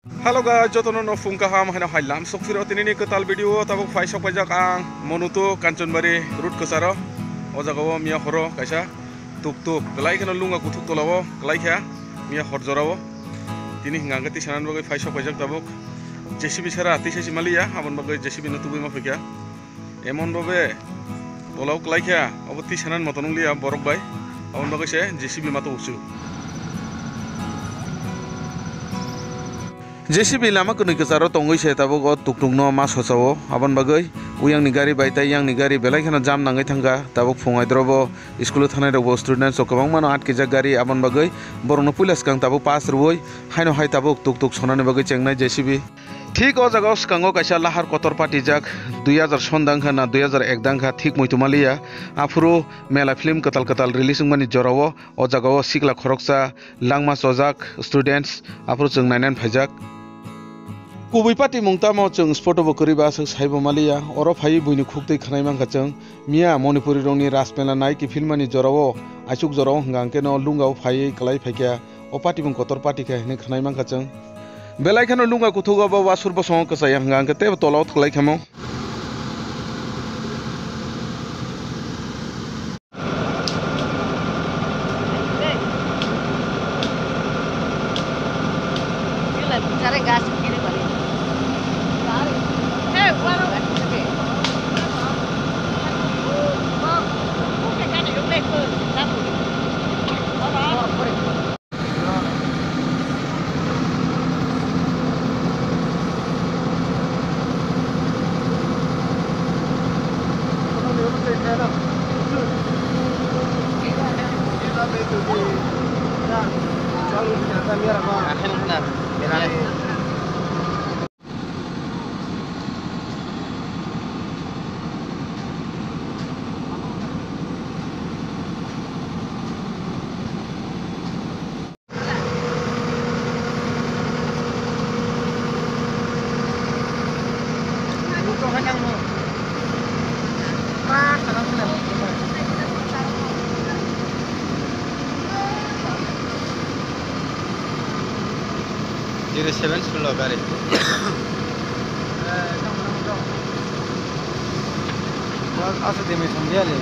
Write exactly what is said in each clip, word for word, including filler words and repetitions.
Hello guys, jotono no phung kaham, haino hai lam sok phiro tinini kwtal video o tabuk phai sok paijak ang Monuto Kanchanbari road kwcharo. O jaga o miya horo kaisa tuk tuk kwlai kheno lunga kuthuk tola o kwlai kha miya hor jora o. Tini hwnka hwnkhe tisanani bagwi phai sok paijak tabuk J C B sara tisa si maliya, aboni bagwi J C B no tubui ma phaikha. Emon babe tolao kwlai kha, obo twi sanani moto nwngliya borok bai, aboni bagwi se J C B mato uchu. J C B lama kwnwi kwcharo tongwi se tabuk o tuktukno ma sochao, aboni bagwi uyangni gari bai tei yangni gari belai kheno jam nangwi thangkha. Tabuk phung aidrobo school-o thangnai rokbo students rok kwbangmano atkijak gari, aboni bagwi borokno puila swkang tabuk pass rwui haino hai tabuk tuktuk sonani bagwi chengnai J C B. Thik o jaga o swkango kaisa lahar kotor patijak, dui hajar son dang kha na dui hajar ek dang kha, thik muitu maliya. Aphuru mela film kwtal kwtal release wngmani jorao o jaga o sikla khoroksa langma chojak students aphuru chwng nainani phaijak. Kubui patimung tamo chwng spot o bo kwrwi ba aswk saibo maliya, oro phaiwi buini khuktwi khwnai mankha chwng. Miya Manipuri rokni Ras Mela nai kiphilmani jorao aichuk jorao hwnka hwnkhe no lungao phaiwi kwlai phaikha. O patimung kotor pati khe hinwi khwnai mankha chwng. Belai kheno lunga kuthugo bo wasur bosongo kwchaya hwnka hwnkhe teibo tolao thwklai khamo. Zero seven sullo gari. Asa demi song dia le.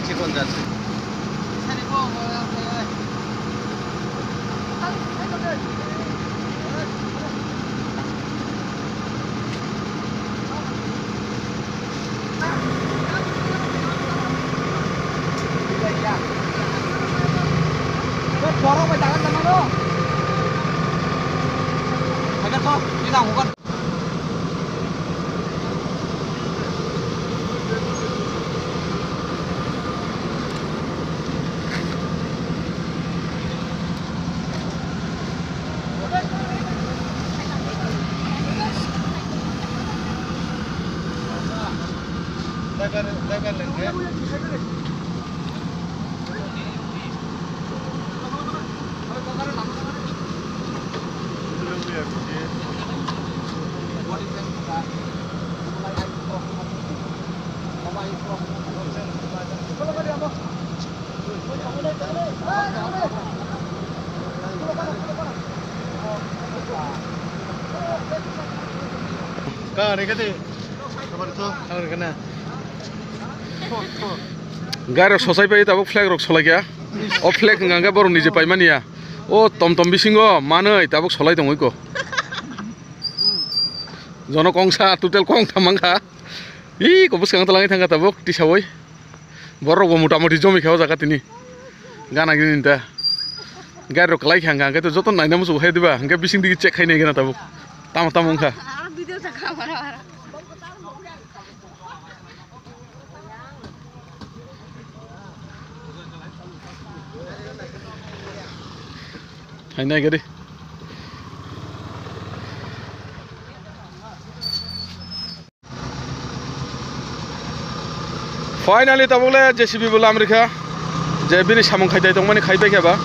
Chikon jas. Gari rok sosai pai tabuk flag rok solai kha. O flag hwnka hwnkhe borok nije paimani ya. O tom tom bisingo manwi tabuk solai tongwi ko. Jono kongsa total kong tham mankha. Ih, ko bwskang twlangwi thangkha tabuk tisawi. Borok bo mota moti jomikha o jaga tini. Gana gini ta. Gari rok kwlai kha hwnka hwnkhe to joto naina muchung hai diba. Hwnkhe bising digi check khainai gana tabuk. Tamo tamo wngkha. Aro video ta kha mara mara. Phainai gari. Finally tabuk le J C B bo lam rikha, je bini samung khai dai tongmani khai pai khe ba.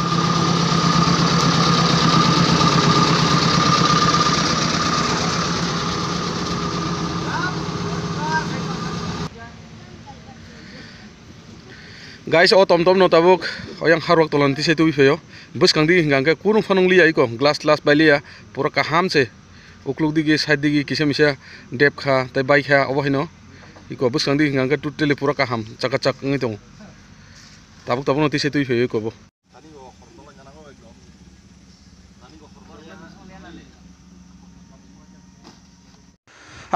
Guys, o tom tom no tabuk oyang harwak tola ni tisai twi phaio. Bwskang digi hingka hingke kurung phanang liya iko, glass glass bai liya, pura kaham se. Ukluk digi, side digi kisa misa dep kha, tei bai kha, obo haino. Iko bwskang digi hingka hingke totally pura kaham, chaka chak wngwi tongo. Tabuk tabuk no tisai twi phaio iko bo.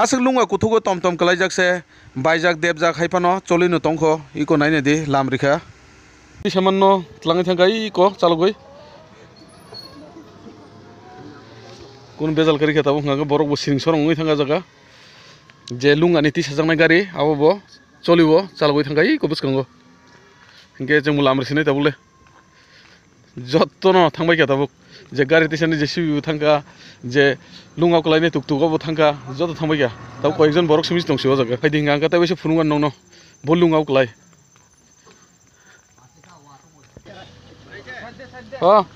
Aswk lungwa kuthugo tom tom kwlaijak se, baijak debjak hai phano cholino tongkho, iko naina di lam rikha. Twi samanno tlangwi thangkha iko chalogwi. Kun bejal kwrwi kha tabuk hwnka khe borok bo siring sorong wngwi thangkha jaga. Je lungani twi sajaknai gari abo bo choliwo chalogwi thangkha iko bwskango. Hinkhe chwngbo lam rwsinai tabukle. Jotono thangbai kha tabuk. Je gari tisani J C B bo thangkha, je lungao kwlaini tuk tuk bo thangkha, joto thangbai kha. Tabuk koyekjon borok simi tongsi o jaga. Phaidi hingka hingka tei waisa phunukgo nokno. Bo lungao kwlai. O.